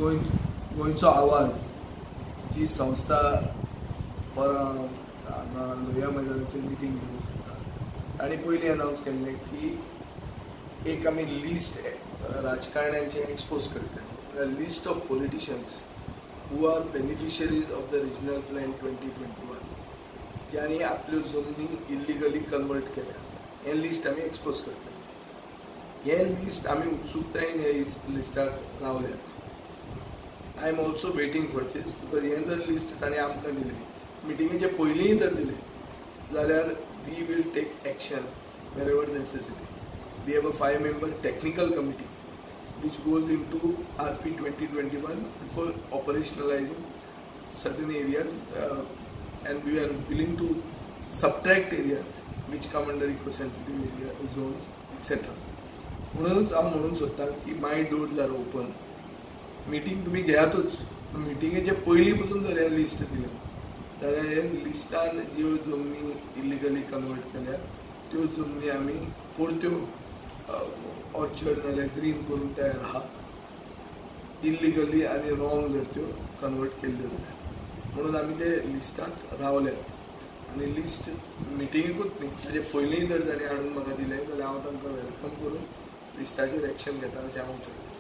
गोंयचो आवाज जी संस्था परां हांगा लोहिया मैदानाचेर मिटींग घेवंक सोदता, तांणी पयलीं अनावन्स केल्लें की एक आमी लिस्ट राजकारण्यांचें एक्सपोज करतले, list of politicians who are beneficiaries of the regional plan 2021, ज्यांनी आपल्यो जमनी इल्लिगली कन्वर्ट केल्या, हें लिस्ट आमी एक्सपोज करतले. हें लिस्ट आमी उत्सुकतायेन ह्या लिस्टाक रावल्यात. I am also waiting for this because हें जर लिस्ट ताणें आमकां दिलें, मिटिंगेचे पयलींय जर दिलें जाल्यार we will take action wherever necessary. We have a 5-member technical committee which goes into RP 2021 before operationalizing certain areas, and we are willing to subtract areas which come under eco-sensitive area zones, etc. म्हणूनच हांव म्हणूंक सोदतां की my doors are open. Meeting तुमी घेयातूच, मिटिंगेचे पयलीं पसून जर हें लिस्ट दिलें जाल्यार हे लिस्टान ज्यो जमनी इल्लिगली कन्वर्ट केल्या त्यो जमनी आमी परत्यो ऑर्चर्ड नाल्यार ग्रीन करूंक तयार आहा, इल्लिगली आनी रॉंग जर त्यो कन्वर्ट केल्ल्यो जाल्यार. म्हणून आमी ते लिस्टाक रावल्यात आनी लिस्ट मिटिंगेकूच न्ही, ताजे पयलींय जर ताणें हाडून म्हाका दिलें जाल्यार हांव तांकां welcome करून लिस्टाचेर एक्शन घेता अशें हांव उतरलें.